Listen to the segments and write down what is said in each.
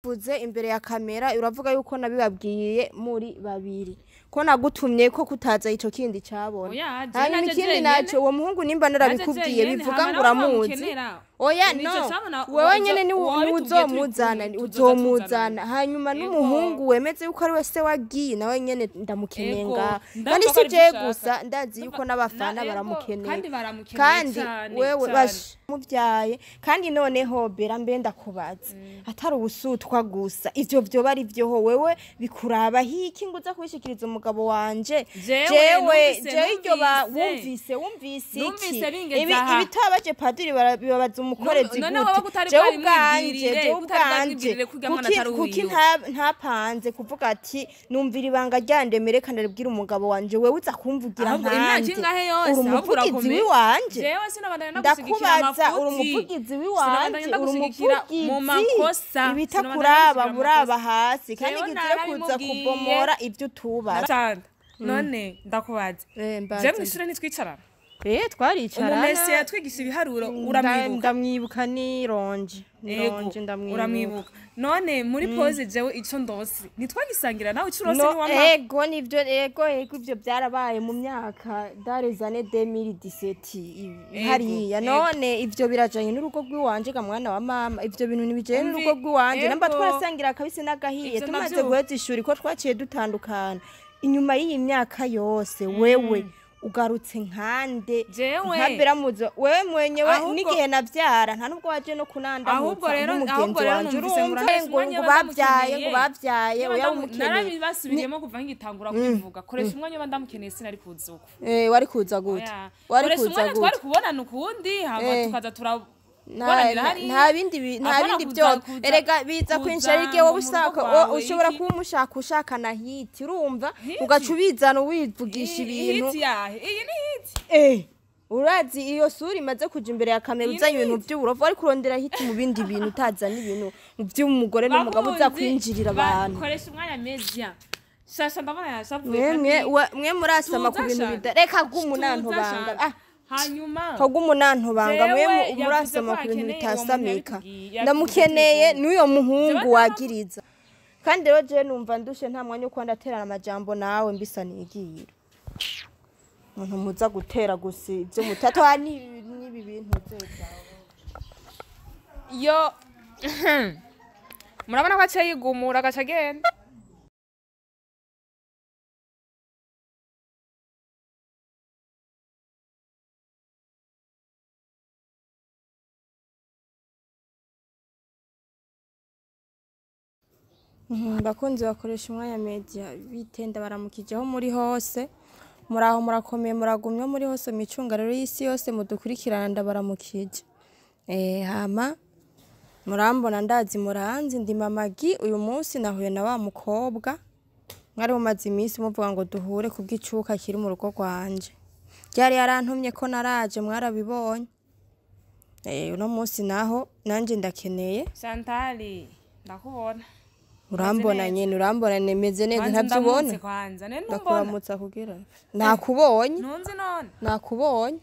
Vuze imbere ya kamera, uravuga yuko nabibabwiye muri babiri, ko nagutumye ko kutaza ico kindi cabona. Oya, je Hanyuma naje ikindi jenyene. naco, uwo muhungu nimba Naje narabikubwiye jenyene, bivuga hama ngo nawe uramuzi. wamukenera. Oya, Nico no, cabona, wewe nyene ni wabitubwiye turi uzomuzana, kumwe, tuzoza uzomuzana. tuzanana. Hanyuma Yego. n'umuhungu wemeze yuko ari we se wagiye, nawe nyene ndamukeneye Yego, ngaha. ndumva Kandi ko si ari je byo ushaka. gusa, ndazi yuko n'abafana Yego, baramukeneye. kandi baramukeneye Kandi cane, wewe cane. bash mubyaye. Kandi noneho bera mbe ndakubaza, atari ubusutwa gusa, ivyo vyoba ari vyoho wewe bikuraba hiki ngo uza kubishikiriza umugabo wanje? Jewe, Jewe numvise, jewe iryo ba numvise. wumvise iki? Numvise bingeze aha. Ibitabaje padiri bibabaza umukorezi None wowe gute? kutari Jewe bwari ubwanje, mwibwirire, jewe kutari bwari ubwanje, mwibwirire ko urya mwana atari kuki uwiwe. Ntapanze kuvuga ati numvira ibanga ryandemere kandi aribwira umugabo wanje, wewe uza kumvugira Ahubwo imyaka nkanje? ingahe yose, Uri ahubwo umuvugizi urakomeye. w'iwanje. Jewe sinabandanya ndagushigikira Ndakubaza, uri amafuti. umuvugizi Sinabandanya w'iwanje, uri ndagushigikira mu umuvugizi. makosa. Ibitakuraba Sinabandanya ndagushigikira mu buraba makosa. hasi, kandi Jewe kizira kuza narabimubwiye. kubomora ibyo utubaza. Shanta, none ndakubaza, Mbaza. je mw'ishure ntitwicarana? Twaricarana. Umumesi yatwigisha ibiharuro, uramwibuka? Ndamwibuka, nironje. Ego, Nironje, ndamwibuka. uramwibuka. None muri pose jewe ico ndose ntitwagisangira nawe? Ico urose No, niwampa. ego nivyo, ego ego, ivyo byarabaye mu myaka dans années 2017 Ego, hariya. ego. None ivyo birajanye n'urugo rw'iwanje ga mwana wa mama? Ivyo bintu ntibijanye n'urugo rw'iwanje. Namba twarasangira akabisi n'agahiye, Ivyo tumaze ndavyumva. guheza ishuri, ko twaciye dutandukana inyuma y'iyi myaka yose, wewe ugarutse nkande? Jewe. Nka Beramuzo, wewe mwenyewe n'igihe navyara nta nubwo waje no kunandamutsa Ahubwo rero nk'umugenzi ahubwo rero wanje. numvise ngo Urumva urakoresha ngo umwanya ngo mba bavyaye, ngo ndamukeneye. bavyaye, Niba oya, umukeneye. Narabibasubiriyemo kuva ngitangura kubivuga, koresha umwanya mba ndamukeneye, sinari kuza uko. Wari kuza gute? Oya. Wari Koresha kuza umwanya gute? twari kubonana ukundi, hama tukaza Nta turabonanira hariya. nta bindi nta Apana bindi kuza byo erega biza kuza kwinjira igihe wowe ngo mu rugo ushaka rwawe ushobora iki? kuba umushaka ushaka na hit, urumva? Hiti? Ugaca ubizana uwivugisha ibintu. Hiti yahe? Iyi ni hiti? Urazi iyo sura imaze kuja imbere ya kamera, Iyi uzanye ni ibintu hiti. by'uburofu, wari kurondera hit mu bindi bintu, utazana ibintu by'umugore n'umugabo uza Bakunzi, kwinjirira abantu. Koresha umwanya media, shasha ndabona yashavuye. Mwe mwe mwe murasama ku Tuza bintu shana. bida reka gumunanto Tuza banga. shana. Ah, Hanyuma kagumunanto banga mwe Jewe yavuze murasama ko ku bintu akeneye uwo muntu, bitasamika. yabitubwiye, Ndamukeneye yabitubwiye. n'uyo muhungu Jewe wagiriza. Kandi rero jewe numva ndushe, nta mwanya wo kuba ndaterana amajambo nawe, mbisa nigira umuntu muza gutera gusa ibyo mutatu n'ibi bintu byawe. Yo, murabona ko aciye yigumura agaca agenda. Bakunzi bakoresha umwanya media, bitenda baramukije aho muri hose. Muraho, murakomeye, muragumye muri hose mu icungararo y'isi yose mudukurikirana, ndabaramukije. Hama murambona, ndazi muranzi, ndi Mamagi. Uyu munsi nahuye na wa mukobwa mwari mumaze iminsi muvuga ngo duhure kubw'icuka kiri mu rugo rwanje. Ryari yarantumye ko naraje, mwarabibonye. Uno munsi naho nanje ndakeneye. Shantali, ndakubona. Urambona neza. nyene, urambona, nemeze neza. Kwanza Ntabyo ubona? ndamutse kwanza none ntumbona? Ndakuramutsa kugira nakubonye. Ntunzi none? Nakubonye.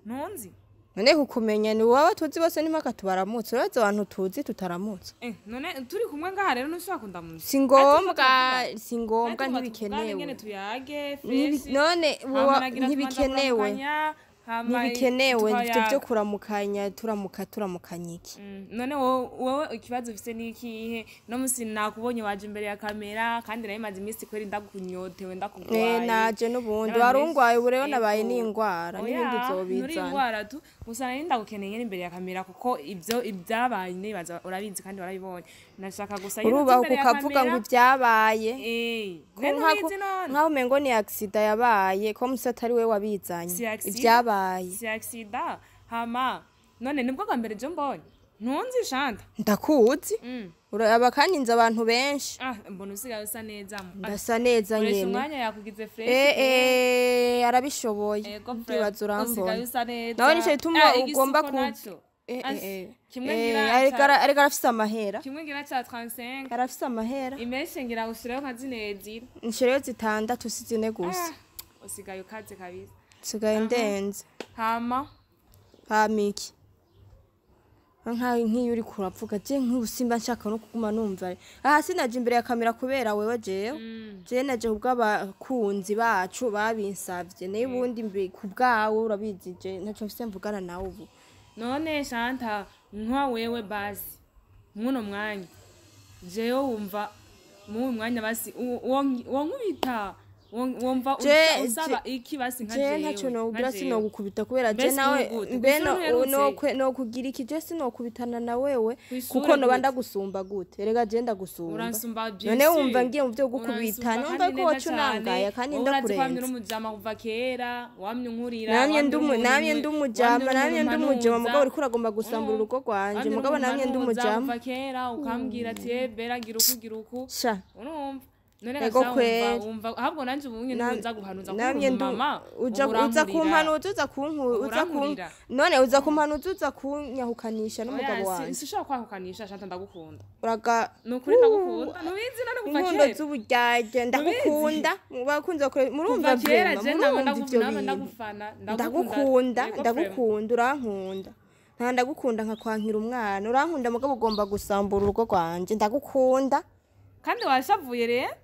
Ntunzi? None kukumenya ni wowe tuzi bose, n'impaka tubaramutse? Urazi abantu tuzi tutaramutse? None turi kumwe ngaha rero ntushobora kundamutsa? Si ngombwa, si ngombwa, ntibikenewe ntibikenewe. Tuyage fresh. None Hama nagira tubanza ntibikenewe. kuramukanya, hama Ntibikenewe ivyo tukayaga. vyo kuramukanya, turamuka turamukanya iki? None wowe ikibazo ufise ni ikihe? No musi nakubonye waje imbere ya kamera, kandi nayo imaze iminsi kweri ndakunyotewe, ndakugwaye. Naje n'ubundi. N'abantu Warungwaye, ubu rero benshi. nabaye Ego. n'ingwara Oya, n'ibindi nturi uzobizana. ingwara tu, gusa nari ndagukeneye nyene imbere ya kamera, kuko ivyo ibyabaye nibaza urabizi kandi warabibonye. Nashaka gusa nyene uze Urubaho imbere ya kukavuga ngo kamera. ibyabaye. None ntubizi none? Nkaho umengo ni accident yabaye, ko musi atari we wabizanye. Si accident. Ibyabaye. Si accident. Hama none nibwo bwa mbere je mbonye, ntunzi Shanta? Ndakuzi. Uraba kandi nzi abantu benshi. Ah, mbona usigaye usa neza. Ndasa neza Koresha nyene. umwanya yakugize fresh. Arabishoboye. Ego, Ndibaza usigaye urambona. usa neza. Nawe nico gituma ugomba Igisuko ku naco. Kimwe ngira Ariko arafise amahera. Kimwe ngira ca 35. Arafise amahera. Imeshe ngira ushirayo nka zine ebyiri. Nshirayo zitandatu, si zine gusa. Ah, usigaye ukaze kabisa. Nsigaye ndenze. Hama Hama iki? Nkaho nk'iyo uri kuravuga je nk'ubusimba nshaka no kuguma numva aha sinaje imbere ya kamera kubera wewe jewe je naje kubw'abakunzi bacu babinsavye nayo ubundi ku bwawe urabizi je ntaco mfise mvugana nawe ubu. None Shanta, nka wewe basi mwuno mwanya jewe wumva muwu mwanya basi wonkubita wumva usaba iki basi nka je jewe ntaco nobwira nka jewe. Sinogukubita kubera je Mbese nawe gute? mbe Kw'ishure uherutse? Nokugira iki? Je sinokubitana na wewe Kw'ishure kuko noba gute? Ndagusumba gute? Erega je ndagusumba. Uransumba bien None sûr. wumva ngiye mu vyo gukubita Uransumba numva kandi ko neza waca unangaya cane. kandi Wowe urazi ko wamye ndakurenza. uri umujama kuva kera, wamye unkurira, Namye wamye ndi uri umuntu namye ndi umujama, wamye uri namye ndi umuntu umujama, mugabo mpanuza. uriko uragomba gusambura urugo rwanje. Wamye uri Mugabo umuntu namye ndi mpanuza umujama. kuva kera, ukambwira ati "Eh, Bera, gira uku, gira uku." Sha Urumva none Ego gaca wumva kweri. wumva ahubwo nanje ubu nyene nza guhanuza ko Namye uri ndu mama uja ubu uza urankurira. kumpanuza, uza kunku uza kun Urankurira. None uza kumpanuza, uza kunyahukanisha n'umugabo Oya, wanje. sinshobora kwahukanisha Shanta, ndagukunda. Uraga Ni ukuri ndagukunda, ntubizi none kuva inkundo kera. z'uburyarya. Ndagukunda bakunze bakore murumva Kuva kera vrema je nama murumva ivyo nama bintu. ndagufana. Ndagukunda. Yego, vraiment. Ndagukunda, urankunda, nta ndagukunda nkakwankira umwana. Urankunda mugabo ugomba gusambura urugo rwanje. Ndagukunda. Kandi washavuye rero.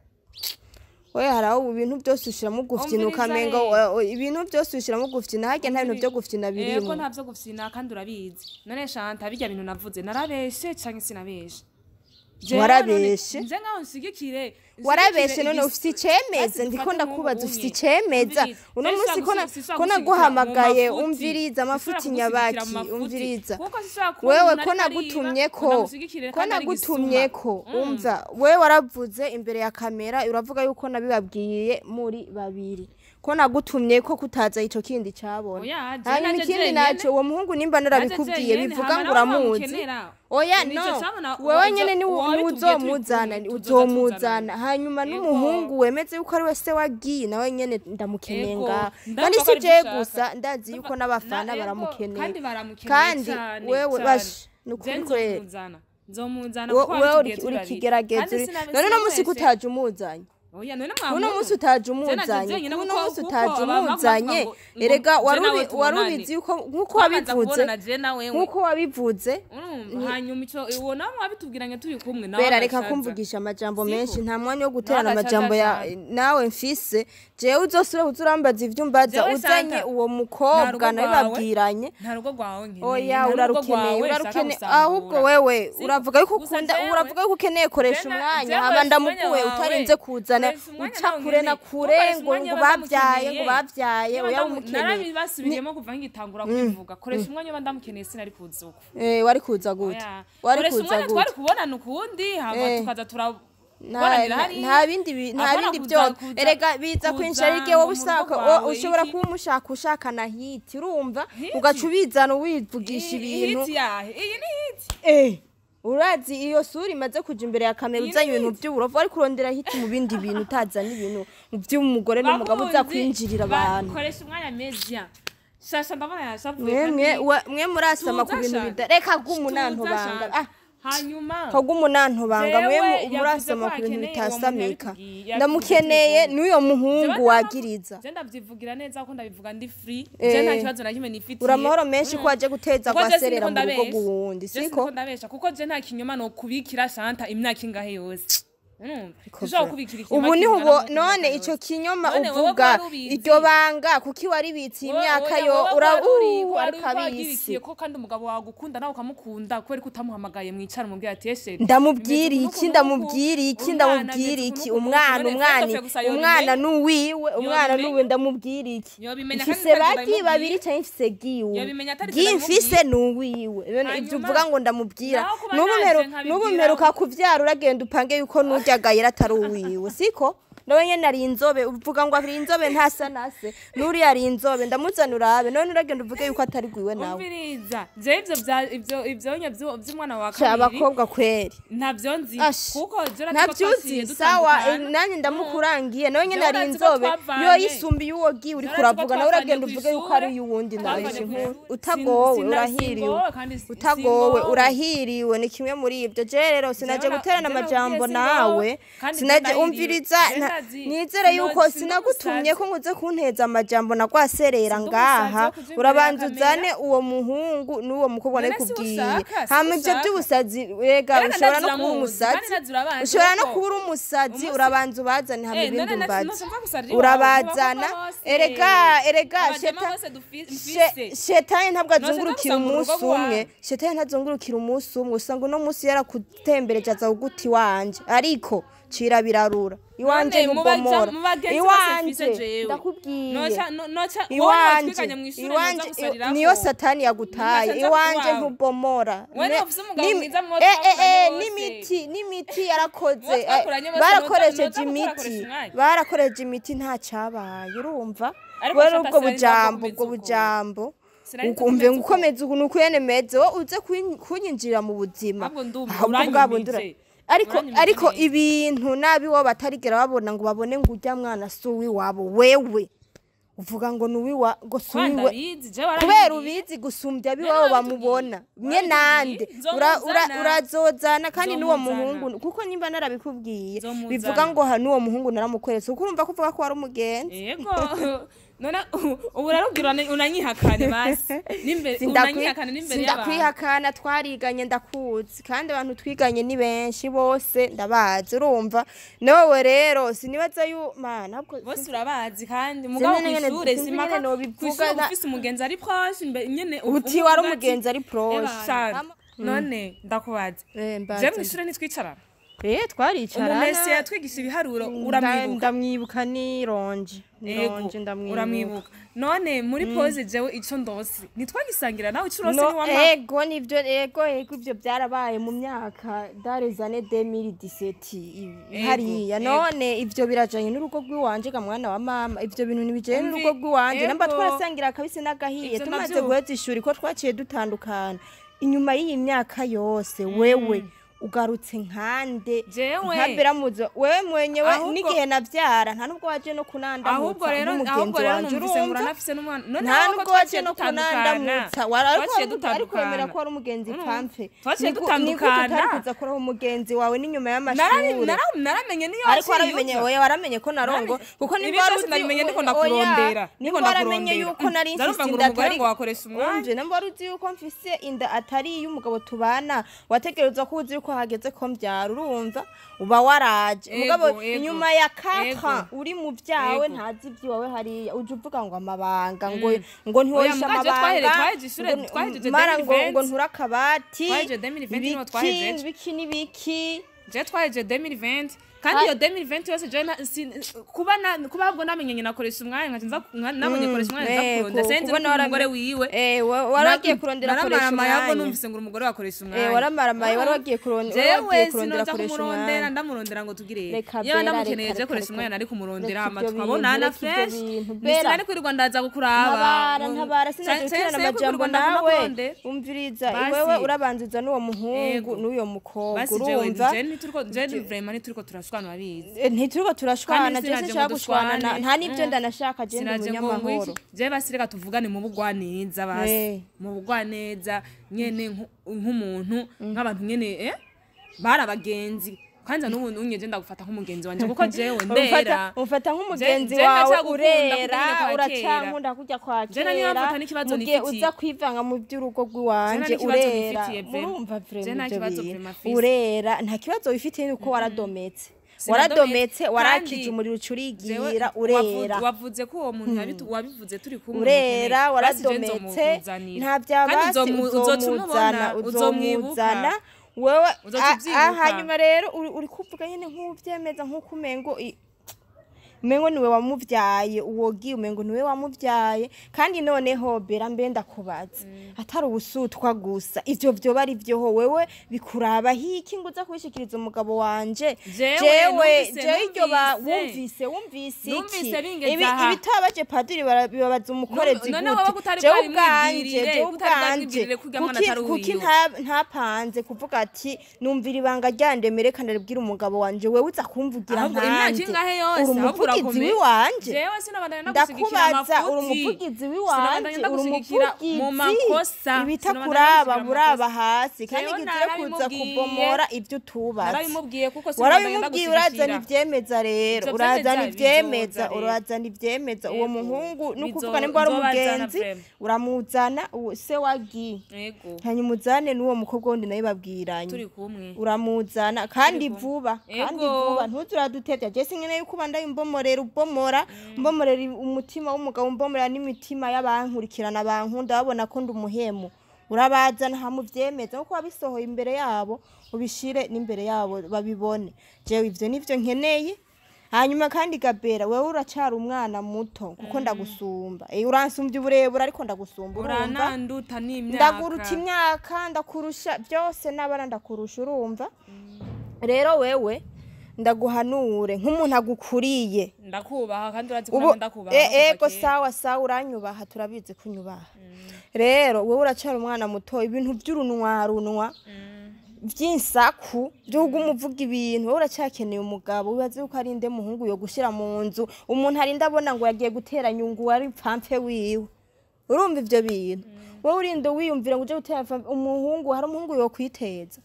We hari aho ibintu byose ushiramo gufyina Umviriza ukamenga ibintu byose ushiramo gufyina, harya nta bintu byo gufyina Yego. birimo. Nta vyo gufyina kandi urabizi. None Shanta, bijya bintu navuze narabeshe canke sinabeshe? Jewe Warabeshe. none nje nkaho nshigikire Warabeshe. None ufite icemeza? Basi Ndiko dufate ndakubaza, nk'ubu ufite unye. icemeza? Umviriza. Uno Je munsi ko sinshobora ko kugushigikira mu naguhamagaye mafuti. Umviriza, amafuti Sinshobora kugushigikira nyabaki? mu mafuti. Umviriza. Kuko sinshobora kubona Wewe umuntu ko ariko ariba, nagutumye ngo ko ndamushigikire ko kandi ari nagutumye igisuma. ko umva, wewe waravuze imbere ya kamera uravuga yuko nabibabwiye muri babiri, ko nagutumye ko kutaza ico kindi cabona. Oya, je Hanyuma naje ikindi jenyene. naco, uwo muhungu nimba narabikubwiye jenyene, bivuga hama ngo nawe uramuzi. wamukenera. Oya, Nico no cabona, wewe nyene ni uwabitubwiye turi uzomuzana kumwe, tuzoza uzomuzana tuzanana. Hanyuma Yego. n'umuhungu wemeze yuko ari we se wagiye nawe nyene ndamukeneye Yego. ngaha. Ndumva Kandi ko si ari je byo ushaka. gusa, ndazi yuko n'abafana Yego, baramukeneye. kandi baramukeneye Kandi cane, wewe cane. bash ni ukuri Je kweri. nzomuzana, nzomuzana kuko Wewe wabitubwiye uri turi babiri. ikigeragezo Kandi none uno munsi sinabeshe. ko utaje umuzanye? Oya, none Uno mwamuntu. munsi utaje Je naje umuzanye, jenyene uno kuko munsi kuko utaje baba bavuga umuzanye, ngo erega je nawe tubonane. warubizi yuko nkuko Twabanza wabivuze kubonana je na wewe. nkuko wabivuze. Urumva hanyuma ico uwo nawe wabitubwiranye turi kumwe nawe Bera, reka agacaza. kumvugisha amajambo Siko. menshi, nta mwanya wo guterana Nawe agacaza amajambo ya cane. nawe mfise. Jewe uzosubire uze urambaza ivyo umbaza Jewe uzanye Santa, uwo nta rugo mukobwa rwawe, nabibabwiranye. Nta rugo rwawe nkeneye, Oya, nta n'urugo urarukeneye, rwawe nshaka urarukeneye gusambura. ahubwo wewe. Siko. Uravuga yuko Gusa ukunda, jewe- uravuga yuko ukeneye koresha umwanya Jewe hama koresha ndamukuwe umwanya wawe. utarinze kuzana Koresha umwanya uca nawe kure na nkeneye. kure Koresha ngo umwanya ngo mba bavyaye ngo ndamukeneye. bavyaye. Niba Oya, umukeneye. Narabibasubiriyemo kuva ngitangura kubivuga, koresha umwanya mba ndamukeneye sinari kuza uko. Eh, wari kuza gute? Oya. Wari Koresha kuza umwanya gute? twari kubonana ukundi, hama tukaza Nta turaboranira hariya. nta bindi nta Apana bindi kuza byo erega biza kuza kwinjira igihe wowe ngo mu rugo ushaka rwawe ushobora iki. kuba umushaka ushakana hiti, urumva? Hiti? Ugaca ubizana wivugisha ibintu. Hiti yahe? Iyi ni hiti? Eh, urazi iyo sura imaze kuja imbere ya kamera Iyi uzanye ni ibintu hiti. by'uburofu, wari kurondera hiti mu bindi bintu, utazana ibintu by'umugore n'umugabo uza Bakunzi, kwinjirira abantu. Koresha umwanya media shasha, ndabona yashavuye Mwe kandi mwe murasama ku tuza bintu shana. bida reka gumunanto Tuza banga shana. ah Hanyuma kagumunanto banga mwe Jewe yavuze murasama ko ku bintu akeneye uwo muntu bitasamika. yabitubwiye, Ndamukeneye yabitubwiye. n'uyo muhungu Jewe wagiriza. Je ndavyivugira neza ko ndabivuga ndi free. Eh. Je nta kibazo na kimwe nifitiye. Uri amahoro menshi ko waje guteza Kuko je gwaserera siniko mu rugo ndabesha. rw'uwundi, Je siko? siniko ndabesha kuko je nta kinyoma no kubikira Shanta imyaka ingahe yose. Urumva? Sinshobora kubikira ikinyoma Ubu niho kingana ubo nk'uko none imyaka ico yose. kinyoma None wewe ko uvuga wari ubizi? iryo banga kuki waribitse imyaka Oya, yo wowe ko ura wari uri- ko wari ariko abisi wagirikiye ko kandi umugabo wawe agukunda nawe ukamukunda, kubera ko utamuhamagaye mwicara umubwira ati eshe Ndamubwira iki? Ndamubwira iki? Ndamubwira iki? Umwana, umwana, umwana nuwiwe, umwana nuwiwe, ndamubwira iki? Yobimenya kandi Mfise atari bagi ndabimubwiye. babiri canke mfise giwe Yobimenya atari gi ndabimubwiye. mfise nuwiwe. None ivyo Hanyuma, uvuga ngo ndamubwira naho kuba n'ubu naje nkabibwira n'ubu mperuka kuvyara, uragenda upange yuko nurya gayera atari uwiwe, siko? Nawe nyene ari inzobe, uvuga ngo ari inzobe ntasa nase, n'uriya ari inzobe, ndamuzana urabe. None uragenda uvuge yuko atari gwiwe nawe? Umviriza, je ivyo ivyo ivyonya vy'umwana wa Ca kabiri abakobwa kweri. Ntavyo nzi Ash, kuko je natwo ntavyuzi sawa, nanjye ndamukurangiye nawe nyene Jewe ari urazi ko inzobe twavanye. yo yisumbiye uwo giwe uriko Jewe urazi ko uravuga nawe twavanye uragenda uvuge yuko kw'ishure. ari uy'uwundi nawe. Twavanye Inkuru kw'ishure. utagowe urahiriwe. Singowe kandi Utagowe singowe. urahiriwe ni kimwe muri ibyo. Je rero sinaje Jewe guterana jewe amajambo nakubwiye nawe singowe, kandi sinaje je ndahiriwe. umviriza Je Nizere yuko sinagutumye ko nguze kunteza amajambo nagwaserera ngaha. Urabanza uzane uwo muhungu n'uwo mukobwa nakubwiye. Hama ivyo by'ubusazi rega ushobora no kuba umusazi. Ushobora no kuba umusazi, urabanza ubazane hama ibindi umbaze. Urabazana erega shetani ntabwo azungurukira umunsi umwe. Shetani ntazungurukira umunsi umwe, usanga uno munsi yarakutembereje aza kuguta iwanje, ariko cira birarura iwanje ntubomora iwanje, ndakubwiye iwanje niyo satani yagutaye iwanje ntubomora. N'imiti yarakoze, barakoresheje imiti, barakoresheje imiti nta cyabaye, urumva? Wari ubwo bujambo ukumve ngukomeza ukuntu kuyenemeze wowe uze kunyinjira mu buzima. Ariko ibintu nabi wo batarigera babona ngo babone ngo ujya mwana si uwiwabo, wewe uvuga ngo ni uwiwa ngo si uwiwe kubera ubizi gusumbya abiwabo bamubona mwe nande urazozana. Kandi n'uwo muhungu kuko nimba narabikubwiye bivuga ngo n'uwo muhungu naramukweretse, kuko urumva ko uvuga ko wari umugenzi. Yego none ubu rarubwira unanyihakane basi nimbere, unanyihakane nimbere y'abantu. Sindakwihakana, twariganye ndakuzi, kandi abantu twiganye ni benshi bose ndabazi, urumva? Nawe rero sinibaza yu mana bose urabazi, kandi mugabo kwishure simaka kwishure ufise umugenzi ari proche nyene uti wari umugenzi ari proche. None ndakubaza je mwishure nitwicarana? Twaricarana. Umumesi yatwigisha ibiharuro uramwibuka? Ndamwibuka ni Ronje. Ndamwibuka. Uramwibuka. None muri pause jewe ico ndose nitwagisangira nawe ico urose ni wama? Ego nivyo, ego ivyo byarabaye mu myaka dans années 2017 hariya. None ivyo birajanye n'urugo rw'iwanje ga mwana wa mama, ivyo bintu nibijanye n'urugo rw'iwanje. Namba twarasangira kabise n'agahiye tumaze guheza ishuri ko twaciye dutandukana. Inyuma y'iyi myaka yose wewe ugarutse nkande nkabera muzo wewe mwenyewe n'igihe navyara nta nubwo waje no kunandamutsa. Ahubwo rero numvise ngo uranafise n'umwana. None nta nubwo waje no kunandamutsa, ariko wemera ko wari umugenzi pamfe. Twaciye dutandukana. Kuza kuraho umugenzi wawe n'inyuma y'amashuri. Naramenye niyo ariko waramenye, oya waramenye ko narongo kuko niba wari uzi ndiko ndakurondera. Niko waramenye yuko nari mfise inda atari wakoresha umwanya. Namba wari uzi yuko mfise inda atari y'umugabo tubana, wategerezwa ko uzi yuko hageze ko mbyara, urumva uba waraje. Mugabo inyuma ya 4 uri mu byawe ntazi ibyiwawe hariya uje uvuga ngo amabanga ngo ntiwoyisha amabanga mara ngo nturakabati ibiki n'ibiki. Je twaheje 2020 kandi iyo 2020 yose je kuba kuba namenye nakoresha umwanya nkaca nabonye koresha umwanya nza kurondera senze umugore wiwe. Waragiye kurondera koresha umwanya. Naramaramaye numvise ngo umugore wakoresha umwanya. Waramaramaye wari wagiye kurondera koresha umwanya. Ndamurondera ngo tugire yewe ndamukeneye je koresha umwanya nari kumurondera hama tukabonana fresh. Sinari kwirirwa ndaza kukuraba. Ntabara sinaje amajambo nawe umviriza wewe urabanza n'uwo muhungu n'uyo mukobwa, urumva? Je vraiment nituriko turashwana babizi. Ntituriko turashwana, je sinshaka gushwana nta nivyo ndanashaka, je ndi umunyamahoro. Je basi reka tuvugane mu bugwaneza basi. Mu bugwaneza nyene nk'umuntu nk'abantu nyene barabagenzi. Kwanza n'ubu unyeje ndagufata nk'umugenzi wanje kuko jewe ndera. Umfata nk'umugenzi wawe urera, uracankunda kujya kwa kera. Je nani mfata n'ikibazo nifitiye. Uza kwivanga mu by'urugo rw'iwanje urera. Murumva vraiment urera nta kibazo wifitiye nuko waradometse. Waradometse warakije umuriro ucurigira urera. Wavuze ko uwo muntu wabivuze turi kumwe. Urera waradometse nta byabasi uzomuzana wewe. Hanyuma rero uri kuvuga nyene nk'uvyemeza nk'uko umengo umengo niwe wamuvyaye, uwogiye umengo niwe wamuvyaye. Kandi noneho Bera mbe ndakubaza atari ubusutwa gusa ivyo vyoba ari vyoho wewe bikuraba hiki ngo uza kubishikiriza umugabo wanje? Jewe iryo wumvise iki ibitabaje padiri bibabaza umukorezi gute? Jewe ubwanje kuki ntapanze kuvuga ati numvira ibanga ryandemere kandi aribwira umugabo wanje, wewe uza kumvugira nkanje? umuvugizi urakomeye. W'iwanje. Jewe sinabandanya ndagushyigikira Ndakubaza, uri amafuti. umuvugizi w'iwanje? Sinabandanya Uri ndagushyigikira mu umuvugizi? makosa. Ibitakuraba Sinabandanya ndagushyigikira mu buraba makosa. hasi, kandi Jewe kizire kuza narabimubwiye. kubomora ibyo utubatse. Narabimubwiye kuko sinabandanya Warabimubwiye, urazana ndagushyigikira. ivyemeza rero. Ivyo Urazana vyemeza ivyemeza, bizoza rero. urazana ivyemeza uwo Yego. muhungu ni ukuvuga Bizo- nimba ari nzobazana umugenzi, vraiment. uramuzana uwo se wagiye, Yego. hanyuma uzane n'uwo mukobwa wundi nawe babwiranye. Turi kumwe. Uramuzana kandi Turi kumwe. vuba, kandi Ego. vuba. Ntuze uradutevya. Je sinkeneye yuko ubandaye umbomorera, ubomora, umbomorera umutima w'umugabo, umbomorera n'imitima y'abankurikirana bankunda, babona ko ndi umuhemu. Urabazana hamwe uvyemeza nkuko wabisohoye imbere yabo, ubishire n'imbere yabo babibone. Jewe ivyo nivyo nkeneye. Hanyuma kandi Gabera, wewe uracara umwana muto kuko ndagusumba. Uransumbya uburebure, ariko ndagusumba, urumva? Urananduta n'imyaka. Ndaguruta imyaka, ndakurusha byose, n'abana ndakurusha, urumva? Rero wewe ndaguhanure nk'umuntu agukuriye. Ndakubaha kandi urazi ko Ubu namwe ndakubaha kuva ego. kera. Sawa sawa, uranyubaha, turabizi ko unyubaha. Rero wowe uracara umwana muto, ibintu by'urunwarunwa, by'insaku byo umuvuga ibintu, wowe uracyakeneye umugabo. Wibaze yuko ari nde muhungu yo gushyira mu nzu umuntu arinda abona ngo yagiye gutera nyungu wari pfamfe wiwe? Urumva ivyo bintu, wowe urinda wiyumvira ngo uje gutera umuhungu, hari umuhungu yo kwiteza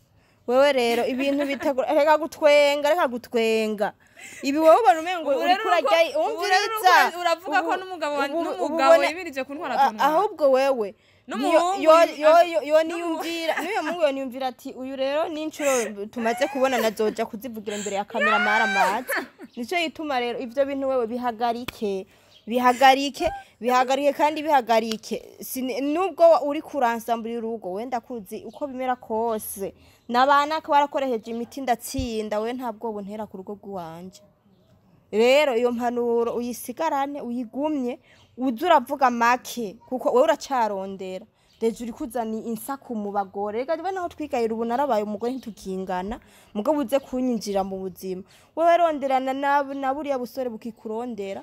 wewe? Rero ibintu bitagura, reka gutwenga, reka gutwenga. Ibi wowe ubona umengo Ubu rero uriko urajya ubu rero umviriza. Uravuga ko n'umugabo n'umugabo ubone- yimirije kuntwara tuntu. Ahubwo wewe N'umuhungu yo niyumvira n'uyo muhungu yo niyumvira ati uyu rero n'inshuro tumaze kubona nazoja kuzivugira imbere ya kamera maramazi. Nico yituma rero ivyo bintu wewe bihagarike, bihagarike, bihagarike kandi bihagarike. Nubwo uri kuransamburira urugo, wenda kuzi uko bimera kose, nabana ko barakoresheje imiti ndatsinda. We ntabwo buntera ku rugo rw'iwanje. Rero iyo mpanuro uyisigarane, uyigumye, uze uravuga make kuko wowe uracarondera. Deje uri kuzana insaku mu bagore. Reka niba naho twigayira, ubu narabaye umugore, ntitukingana. Mugabo uze kunyinjira mu buzima, wewe ronderana na buriya busore bukikurondera,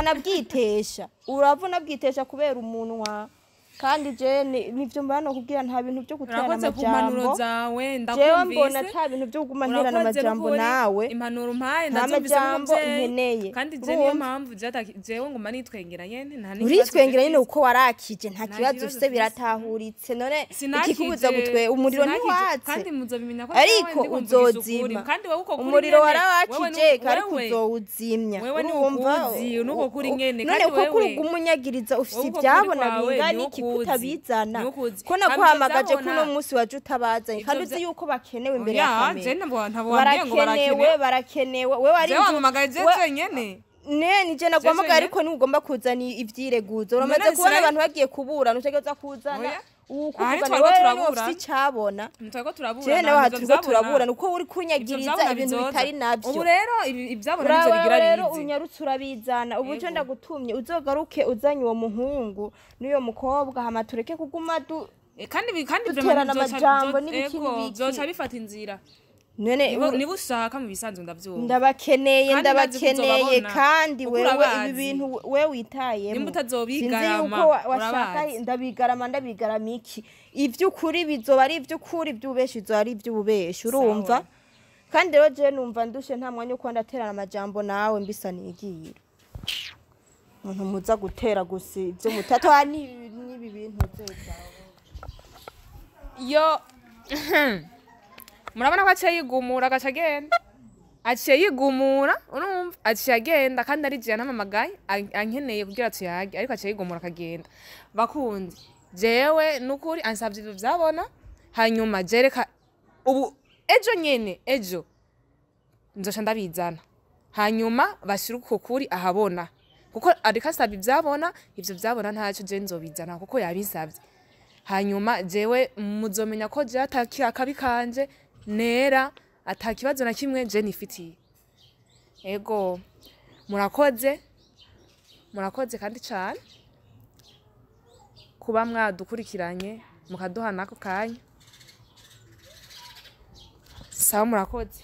utanabwitesha, urava unabwitesha kubera umunwa. Kandi je nivyo mbana nokubwira, nta bintu byo guterana Urakoze ku mpanuro amajambo. zawe. Jewe mbona Ndakumvise. ata bintu byo kuguma nterana Urakoze amajambo n'ukuri. nawe. Impanuro umpaye Nta ndazumvise majambo nk'umuvyeyi. nkeneye. Kandi je niyo Urumva? mpamvu jewe nguma nitwengera nyene, nta n'ikibazo Uritwengera nyine mfise. uko warakije, nta Nta kibazo kibazo ufise, mfise. biratahuritse. None Sinakije, ikikubuza gutwe umuriro sinakije. ntiwatse? Kandi muzobimenya ko Ariko jewe ndiko mvugisha ukuri. uzozima. Kandi wewe uko kuri Umuriro nyene, warawakije, wewe ariko uzowuzimya. wewe ni Urumva? ukuzi, nuko kuri nyene. None Kandi uko kuri wewe uguma unyagiriza, ufise wowe uko kuri ibyabona kwawe bingana niwo iki kuzi. kutabizana? Niwo kuzi. Ko Kandi ivyo naguhamagaje vyabona- kuno munsi waje utabazanye, Ivyo kandi uzi yuko bakenewe imbere ya Oya, kamera. je ntabwo wambwiye ngo Barakenewe, barakenewe. barakenewe. Wewe ari Je wampamagaye je jenyene. Ne nije naguhamagaye, Jeje ariko ntugomba kuzana ivyireguzo. Uramaze None kubona sinari- abantu bagiye kuburana, utegereza kuzana Oya. uwukuvugana. Aha ntitwariko Wewe niwe turabura. ufise icabona. Ntitwariko turabura. Jewe nawe aha ntabwo turiko vyabona. turaburana uko uri Ivyo kunyagiriza vyabona ibintu bizoza. bitari navyo. Ubu rero ivyabona nivyo Urawe bigira rero bize. unyarutse urabizana ubu. Yego. Ndagutumye uzogaruke uzanye uwo muhungu n'uyo mukobwa, hama tureke kuguma du Kandi duterana vraiment amajambo n'ibiki ego, n'ibiki. vyoca bifata inzira. None Niba ushaka mu bisanzwe ndavyumva. Ndabakeneye, Kandi ndazi ko ndabakeneye. uzobabona. Kandi Kuko wewe ibi urabazi. bintu we witayemo, Nimba sinzi utazobigarama, yuko washaka. urabazi. Ndabigarama, ndabigarama iki? Ivy'ukuri bizoba ari ivy'ukuri, ivy'ububeshi bizoba ari ivy'ububeshi, urumva? Sawa. Kandi rero jewe numva ndushe, nta mwanya wo kuba ndaterana amajambo nawe. Mbisa nigira umuntu muza gutera gusa ivyo mutatu n'ibi bintu vyawe. Yo, murabona ko aciye yigumura agaca agenda, aciye yigumura, urumva aciye agenda, kandi ari jewe nampamagaye ankeneye kugira tuyage, ariko aciye yigumura akagenda. Bakunzi, jewe nukuri ansavye ivyo vyabona, hanyuma jereka ubu ejo nyene, ejo nzoca ndabizana, hanyuma bashire uko kuri ahabona, kuko ariko asaba ivyabona. Ivyo vyabona ntacyo, je nzobizana kuko yabinsavye. Hanyuma jewe muzomenya ko je ataki akabi kanje nera, ata kibazo na kimwe je nifitiye. Ego, murakoze, murakoze kandi cane kuba mwadukurikiranye mukaduha nako kanya. Sawa, murakoze.